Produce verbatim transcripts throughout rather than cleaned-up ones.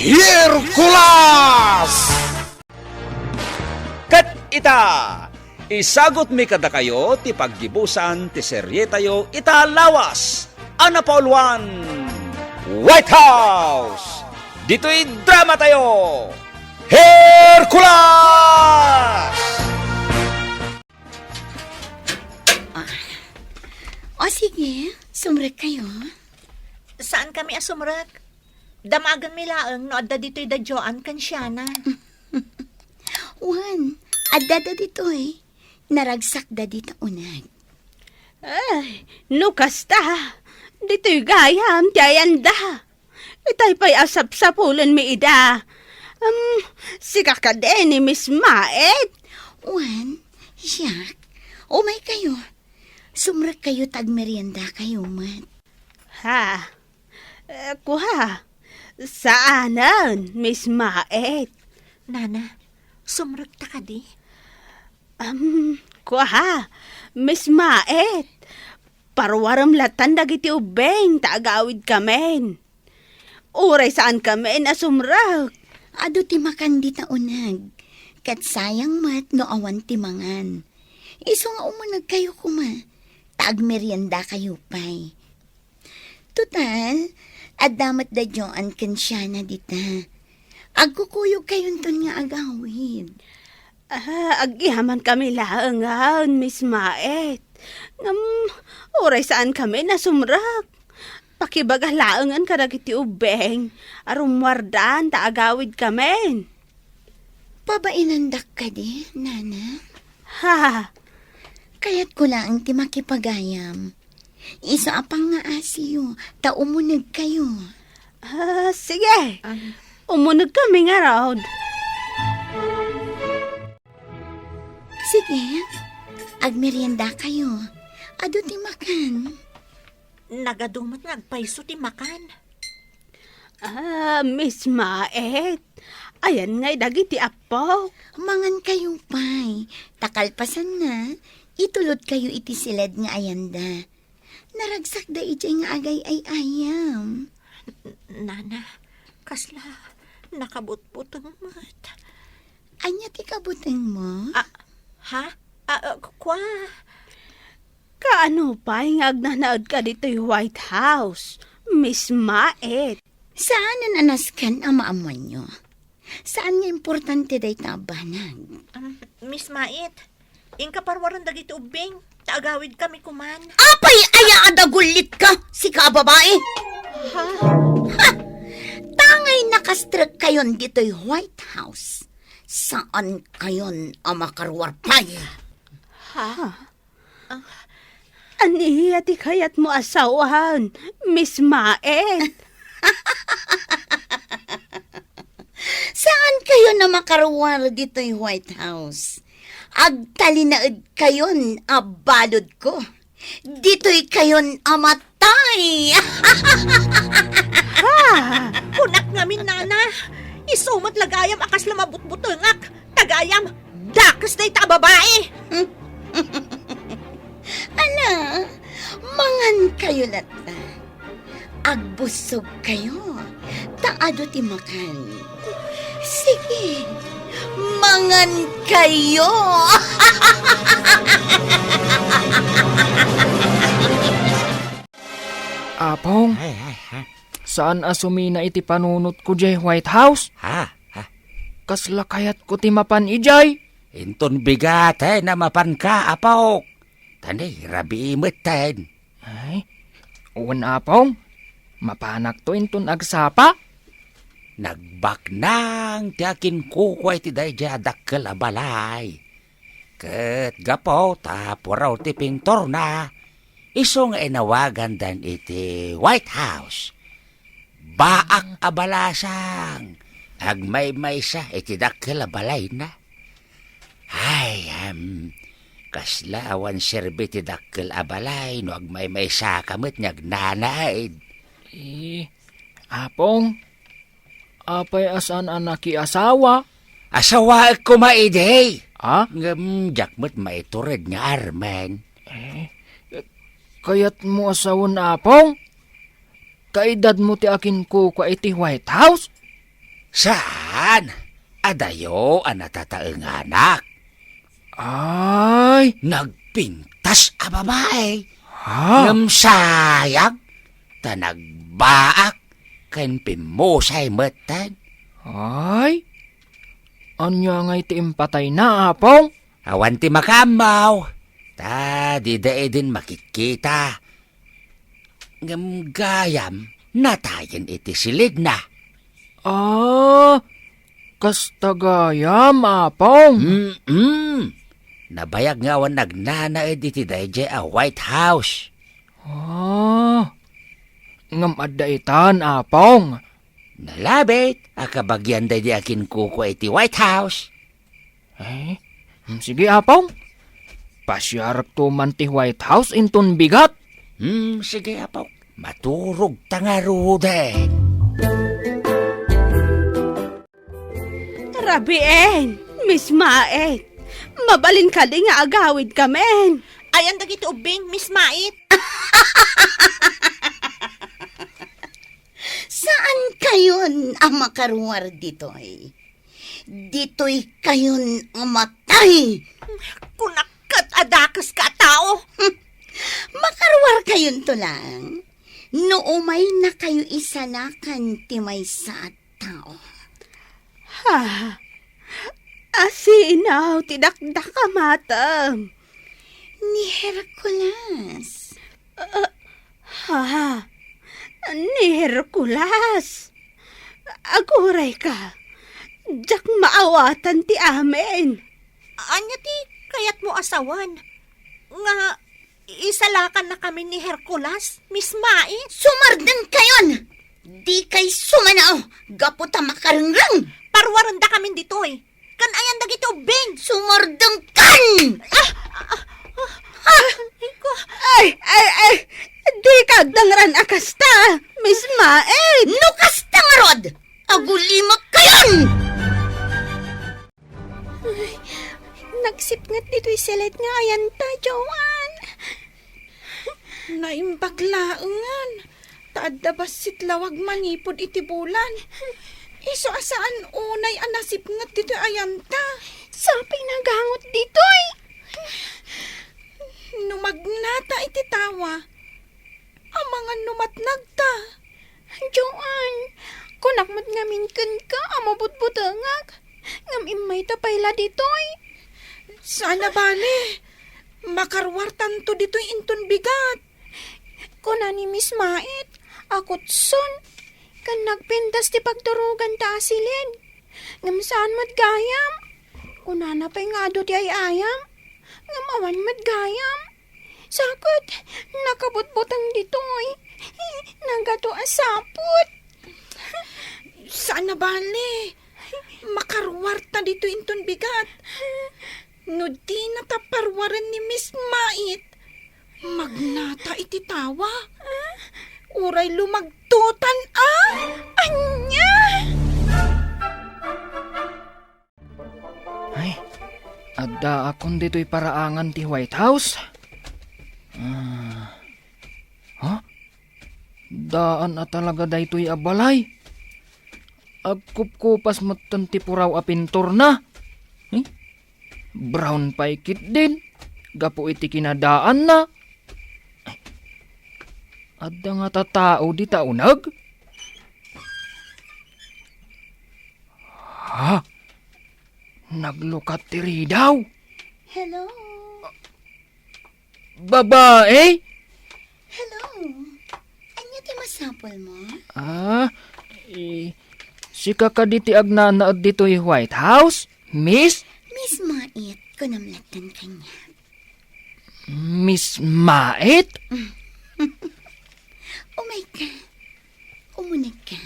Hercules! Ket ita, isagutmi kadakayo ti paggibusan ti serietayo ita lawas a napauluan, White House. Ditoy dramatayo, Hercules! Ah. O sige, sumrek kayo. Saan kami a sumrek? Damagenmi laeng no adda ditoy da Joan ken Siana. Wen, adda da ditoy. Naragsakda dita uneg. Ay, no kasta, ditoy gayam ti ayanda. Itay pay a sapsapulenmi ida. Um, sika kadi ni Miss Maet? Wen, siak. Umay kayo. Sumrek kayo ta agmerienda kayo met. Ha? Eh, kua, saanen, Miss Maet. Nana, sumrekta kadi? Um, kua, Miss Maet. Parwarem latan dagiti ubbing ta agawid kamin. Uray saan kamin a sumrek. Adu ti makan dita uneg, ket sayang met no awan ti mangan. Isu nga umuneg kayo koma, ta agmerienda kayo pay. Total, adda met da Joan ken Siana dita. Agkukuyog kayonton nga agawid. Ah, agyamankami laengen, Miss Maet. Ngem, uray saan kamin a sumrek. Pakibaga laengen kadagiti ubbing a rummuardan ta agawid kamin. Pabainandak kadi, Nana? Ha? Kayatko laeng ti makipagayam. Isu a pangngaasiyo, ta umuneg kayo. Ah, sige. Ah. Umuneg kami ngarud. Sige, agmerienda kayo. Adu ti makan. Nagadu met nga agpayso ti makan. Ah, Miss Maet, ayan ngay dagiti appo. Mangan kayo pay. Ta kalpasanna, itulod kayo iti siled nga ayanda. Naragsakda idiay nga agay-ay-ayam. Nana, kasla nakabutbuteng met. Ania ti kabutengmo? Ah, ha? Ah, ah, kua? Kaano pay nga agnanaedka ditoy White House, Miss Maet? Saanen a nasken a maammoanyo. Saan nga importante dayta a banag. Um, Miss Maet, inka parwaren dagiti ubbing, ta agawid kami kuman. Apay aya a dagullitka, sika a babai? Ha? Ha! Tangay nakastrek kayon ditoy White House. Saan kayon a makaruar pay. Ha? Ania ti kayatmo a sawen, Miss Maet? Saan kayon a makaruar ditoy White House? Agtalinaed kayon a baludko. Ditoy kayon a matay. Ha? Kunak ngamin, Nana. Isu met la gayam a kasla mabutbutengak. Ta gayam, dakes dayta a babai. Ala, mangan kayo latta. Agbusog kayo, ta adu ti makan. Sige, mangan kayo. Apong, Ay, ay, ay. Saan a sumina iti panunotko diay White House? Ha? Ha? Kasla kayatko ti mapan idiay. Inton bigaten a mapanka, apok. Ta ni rabii metten. Ay, wen, Apong. Mapanakto inton agsapa. Nagbaknang ti akinkukua iti daydiay a dakkel a balay. Ket gapu ta puraw ti pinturna, isu nga inawagandan iti White House. Baak a balasang agmaymaysa iti dakkel a balayna. Ay, em, kasla awan serbi ti dakkel a balay no agmaymaysaka met nga agnanaed. Eh, Apong, apay a saan a nakiasawa? Asawaek koma idi. Ah? Ngem diak met maitured nga armen. Eh, kayatmo a sawen, Apong? Kaedadmo ti akinkukua iti White House? Saan? Adayo a natataenganak. Ay! Nagpintas a babae. Ha? Ngem sayang, ta nagbaak ken pimmusay metten. Ay? Ania ngay ti impatayna, Apong? Awan ti makaammo. Ta dida idin makitkita. Ngem gayam, natayen iti siligna. Ah, kasta gayam, Apong? Mm-mm. Nabayag nga awan nagnanaed iti daydiay a White House. Ah, ngem adda itan, Apong. Nalabit a kabagian daydi a kinkukua iti White House. Eh, hmm, sige, Apong. Pasiarekto man ti White House inton bigat. Hmm, sige, Apong. Maturogta ngaruden. Rabien, Miss Mait. Mabalin kadi nga agawidkamin? Ayan dagiti ubbing, Miss Mait. Saan kayon a makaruar ditoy? Ditoy kayon a matay! Kunak ket a dakeska a tao. Makaruar kayonto lang. No umayna kayo isalakan ti maysa a tao. Ha? Asino ti dakdakamatem? Ni Hercules. Ah, ha? Ni Hercules? Agurayka. Diak maawatan ti amin. Ania ti kayatmo a sawen? Nga isalakannakami ni Hercules, Miss Mait? Sumardeng kayon! Dikay sumanao gapu ta makarengreng! Paruarendakamin ditoy. Kan ayan dagiti ubbing? Sumardengkan! Ah! Ah! Ah! Ay ko. Ay! Ay! Ay! Dika agdangran a kasta, Miss Mait! No kasta ngarud, agulimek kayon! Ay, nagsipnget ditoy siled nga ayanta, Joan. Naimbag laengen, ta adda bassit lawag manipud iti bulan. Isu a saan unay a nasipnget ditoy ayanta. Sapay nagangot ditoy. No magnata iti tawa, amangan no matnagta. Joan, kunak met ngamin kenka a mabutbutengak, ngem immayta pay la ditoy. Saan a bale, makaruartanto ditoy inton bigat. Kuna ni Miss Mait a kutson, ken nagpintas ti pagturoganta a siled. Ngem saan met gayam. Kunana pay nga adu ti ay-ayam. Ngem awan met gayam. Sa ket, nakabutbuteng ditoy. Nagato a saput. Saan a bale. Makaruarta ditoy inton bigat. No dinata paruaren ni Miss Mait, magnata iti tawa. Uray lumagtotan a. Ania? Ay, addaakon ditoy paraangan ti White House? Ah. Ha? Daan a talaga daytoy a balay. Agkupkupas metten ti puraw a pinturna. Eh? Brown pay ketdin gapu iti kinadaanna. Adda ngata tao dita uneg? Ha? Naglukat ti ridaw? Hello? Babae? Hello? Ania ti masapulmo? Ah, eh, sika kadi ti agnanaed ditoy White House, Miss? Miss Mait, kunam latten kaniak. Miss Mait? Umayka. Umunegka.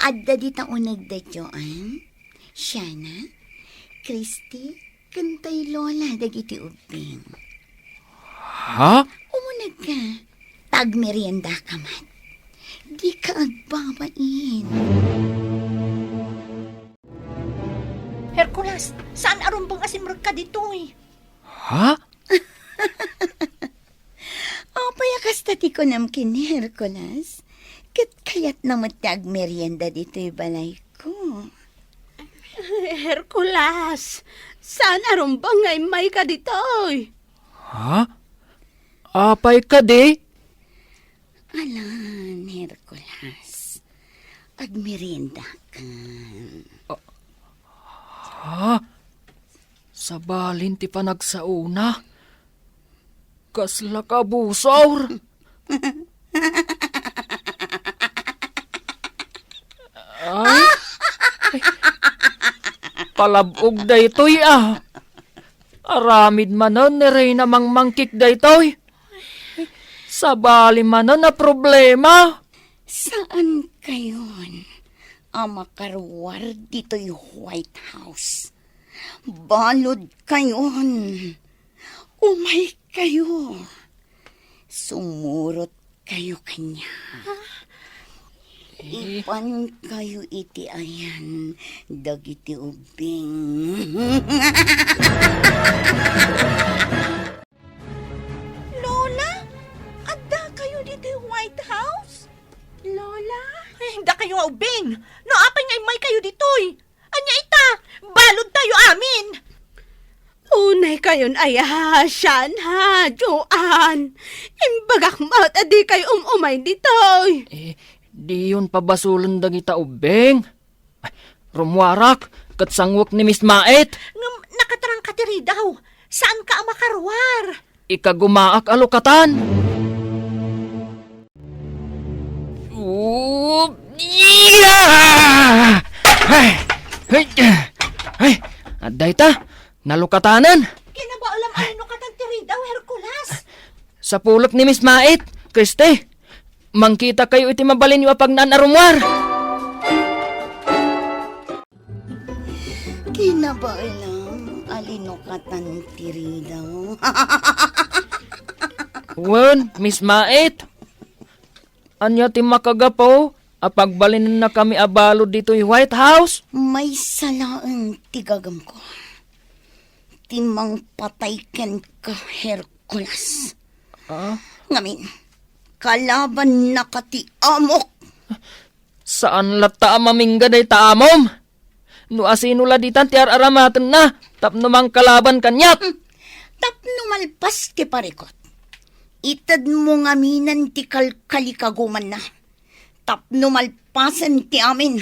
Adda dita unegda Joan, Shana, Christy, ken tay Lola dagiti ubbing. Ha? Umunegka. Pagmeriendaka met. Dika agbabain. Hercules, saan a rumbeng a simrekka ditoy? Ha? Apay a kasta ti kunam ken ni Hercules? Ket kayatna met ti agmerienda ditoy balayko. Hercules, saan a rumbeng nga immayka ditoy? Ha? Apay kadi? Alan, Hercules, agmeriendakan. Ha? Sabalin ti panagsaona? Kasla kabusor! Ay, palab-og daytoy a. Aramid manen ni Reyna Mangmangkik daytoy. Sabali manen a problema. Saan kayon a makaruar ditoy White House? Balud kayon. Umay kayo. Sumurot kayo kanya. Eh. Ipan kayo iti ayan dagiti ubbing. Lola, adda kayo ditoy White House? Lola? Ay, adda kayo nga ubbing. No apay nga immay kayo ditoy? Ania ita? Balud tayo amin! Unay kayon aya, Shan, ha, Joan. Imbagak met a di kayo um-umay ditoy. Eh, diyon pabasolen dagita ubbing. Ay, rummuarak, ket sanguek ni Miss Mait. Ngem nakatrangka ti ridaw. Saanka a makaruar. Ikagumaak a lukatan. Oh, yeah! Ay! Ay! Ay! Adda ita, nalukatanen. Kinabaelam a linukatan ti ridaw, Hercules. Sapulek ni Miss Mait, Christy. Mangkita kayo iti mabalinyo a pagnaan a rummuar. Kinabaelam a linukatan ti ridaw. Wen, Miss Mait. Ania ti makagapu a pagbalinennakami a balud ditoy White House? Maysa laeng ti gagamko. Ti mangpatay kenka, Hercules. Ah? Ngamin, kalabannaka ti amok. Saan latta a mamingga dayta amom? No asino la ditan ti ar-aramatenna tapno mangkalaban kaniak? Hmm. Tapno malpas ti parikut, itedmo ngaminen ti kalkalikagumanna. Tapno malpasen ti amin,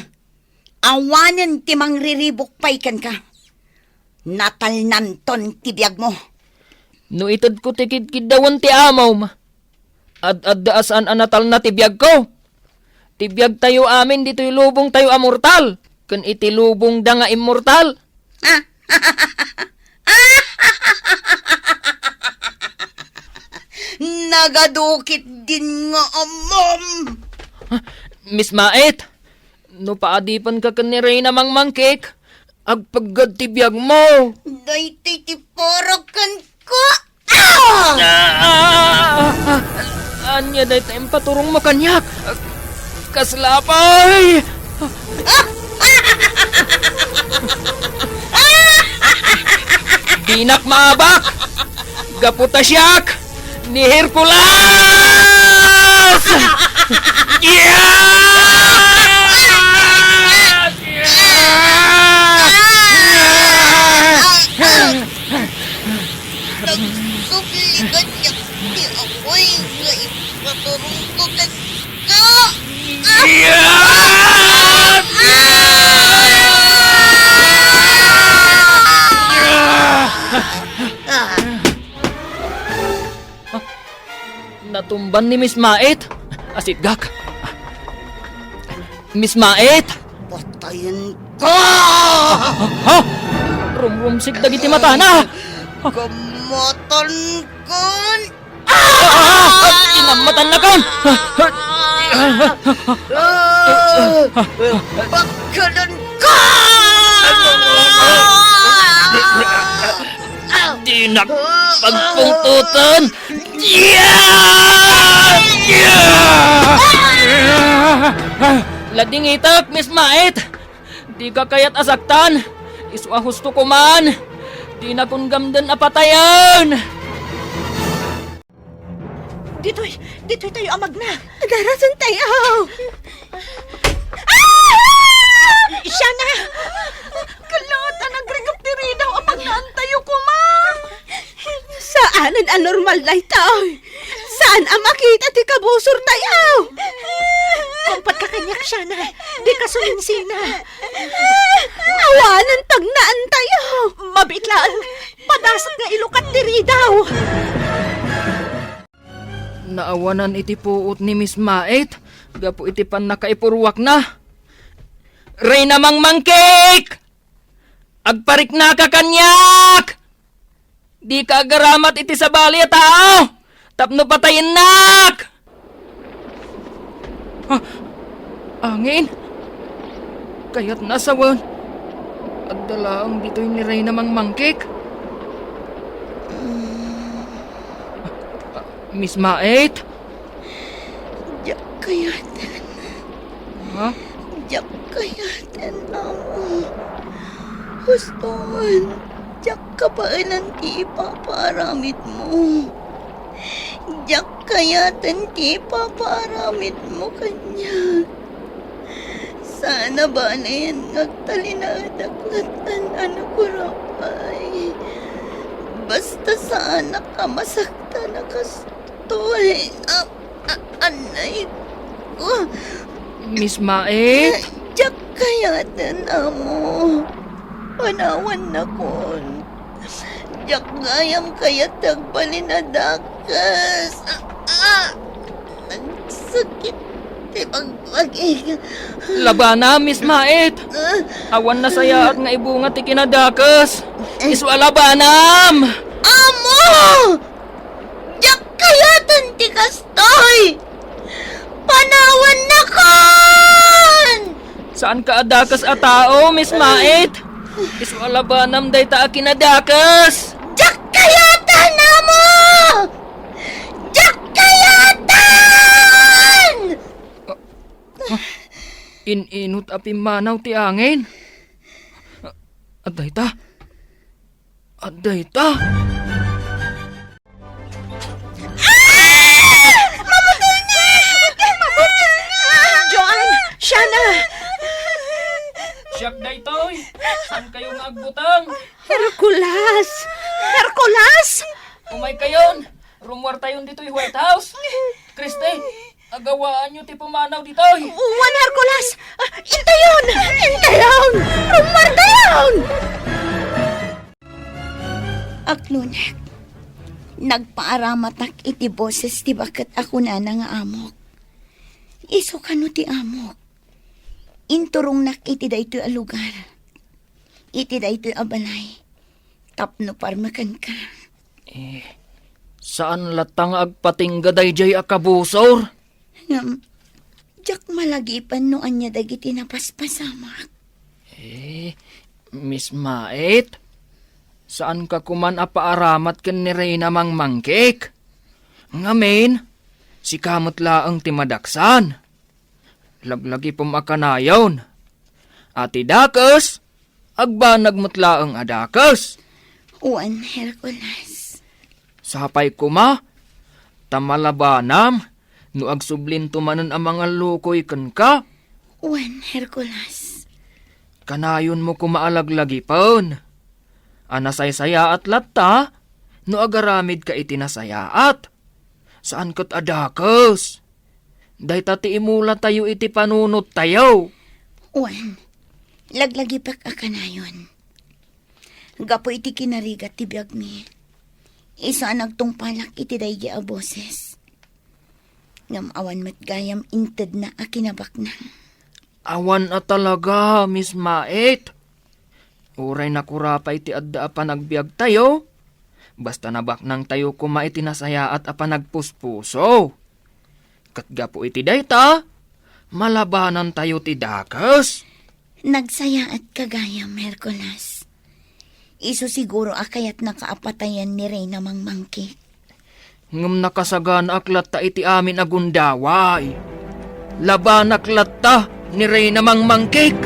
awanen ti mangriribuk pay kenka. Natalnanton ti biagmo. No itedko ti kidkiddawen ti amom, ad-adda a saan a natalna ti biagko. Ti biagtayo amin ditoy lubongtayo a mortal ken iti lubongda nga immortal. Nagadukit din nga amom. Miss Mait, no paadipenka ken ni Reyna Mangmangkik, agpegged ti biagmo. Daytoy ti para kenka. Ah! Ah! Ania dayta impaturongmo kaniak? Kasla pay! Dinak maabak! Gapu ta siak ni Hercules! Yeah! Nagsukligan niya ti apoy nga ipaturongko kenka. Yeah! Natumban ni Miss Mait. Asigak. Miss Mait! Patayenka! Ha? Rumrumsig dagiti matana. Kammatankan! Ah! Kinammatannakan! Ah! Pagkadanka! Dinak pagpungtoten! Yeah! Yeah! Ladingitek, Miss Mait! Dika kayat a saktan! Isu a husto ko man! Dinakon gamden a patayen! Ditoy, ditoy tayo a magna! Darasen tayo! Ah! Siya na, Nagtungpal daytoy. Saan a makita ti kabusortayo. Kumpatko kaniak, Shana. Dika suminsina. Awanen pagnaantayo. Mabiit laeng. Padasat nga ilukat ti ridaw. Naawanan iti puot ni Miss Mait gapu iti pannakaipurruakna. Reyna Mangmangkik! Agpariknaka kaniak! Dika agaramat iti sabali a tao tapno patayennak! Ah, angin? Kayatna a sawen. Adda laeng ditoy ni Reyna Mangmangkik. Miss Mait? Diak kayaten. Ha? Diak kayaten, Amo. Huston, diak kabaelan ti ipapaaramidmo. Diak kayaten ti ipapaaramidmo kaniak. Saan a bale nga agtalinaedak latta a nakurapay. Basta saanak a masaktan a kastoy. A, a, anay ko. Miss Mait? Diak kayaten, Amo. Panawannakon. Diak gayam kayat ti agbalin a dakes. Ah, ah! Nagsakit ti bagbagik. Labanam, Miss Mait! Ah. Awan nasayaat nga ibunga ti kinadakes. Isu a labanam! Amo! Diak kayaten ti kastoy! Panawannakon! Saanka a dakes a tao, Miss Mait? Isu a labanam dayta a kinadakes. Diak kayaten, Amo! Diak kayaten! Ah, ah, in-inut a pimmanaw ti angin. Ah, adda ita. Adda ita. Ah! Mabutol na! Mabutol na! Joan! Shana! Siak daytoy! Saankayo nga agbuteng? Hercules! Hercules! Umaykayon! Rummuartayon ditoy White House! Christy, agawaanyo ti pumanaw ditoy! Wen, Hercules! Ah, intayon! Intayon! Rummuartayon! Aklonek, nagpaaramatak iti boses ti baket a kunana nga amok. Isu kano ti amok. Inturongnak iti daytoy a lugar, iti daytoy a balay, tapno parmekenka. Eh, saan latta nga agpatingga daydiay a kabusor? Ngem, diak malagipen no ania dagiti napaspasamak. Eh, Miss Mait, saanka koman a paaramat ken ni Reyna Mangmangkik. Ngamin, sika met laeng ti madaksan. Laglagipem a kanayon. A ti dakes, agbanag met laeng a dakes. Wen, Hercules. Sapay koma, ta malabanam no agsublinto manen a mangallukoy kenka. Wen, Hercules. Kanayonmo koma a laglagipen a nasaysayaat latta no agaramidka iti nasayaat. Saan ket a dakes. Dayta ti imulatayo iti panunottayo. Wen, laglagipek a kanayon. Gapu iti kinarigat ti biagmi, isu a nagtungpalak iti daydi a boses. Ngem awan met gayam intedna a kinabaknang. Awan a talaga, Miss Mait. Uray nakurapay ti adda a panagbiagtayo, basta nabaknangtayo koma iti nasayaat a panagpuspuso. Ket gapu iti dayta, malabanantayo ti dakes. Nagsayaatka gayam, Hercules. Isu siguro a kayatnaka a patayen ni Reyna Mangmangkik. Ngem nakasaganaak latta iti amin a gundaway. Labanak latta ni Reyna Mangmangkik.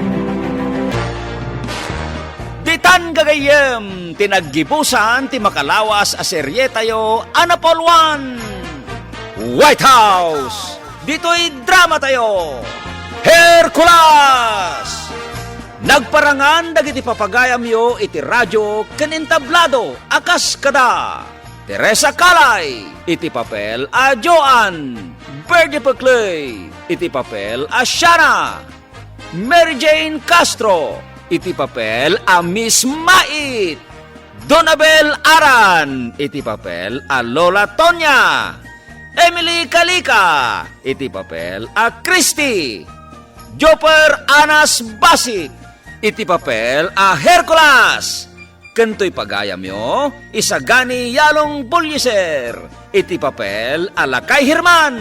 Ditan gagayyem ti naggibusan ti makalawas a serietayo a napauloan, White House. Ditoy dramatayo, Hercules! Nagparangan dagiti papagayamyo iti radio ken entablado a kas kada Teresa Calay iti papel a Joan, Virgie Pecley iti papel a Shana, Mary Jane Castro iti papel a Miss Mait, Donabel Aran iti papel a Lola Tonya, Emily Calica iti papel a Christy, Joper Anas Basik iti papel a Hercules, ken toy pagayamyo, Isagani Yalong Bulyeser iti papel a Lakay Herman.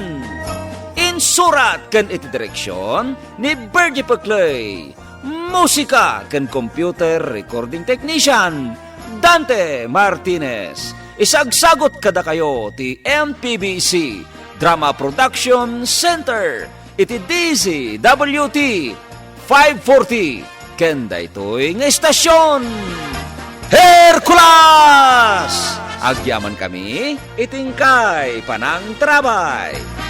Insurat ken iti direksion ni Virgie Pecley. Musika ken computer recording technician, Dante Martinez. Isagsagut kadakayo ti M P B C Drama Production Center iti D Z W T five forty ken daytoy nga istasyon. Hercules! Agyamankami iti inkay panangtarabay.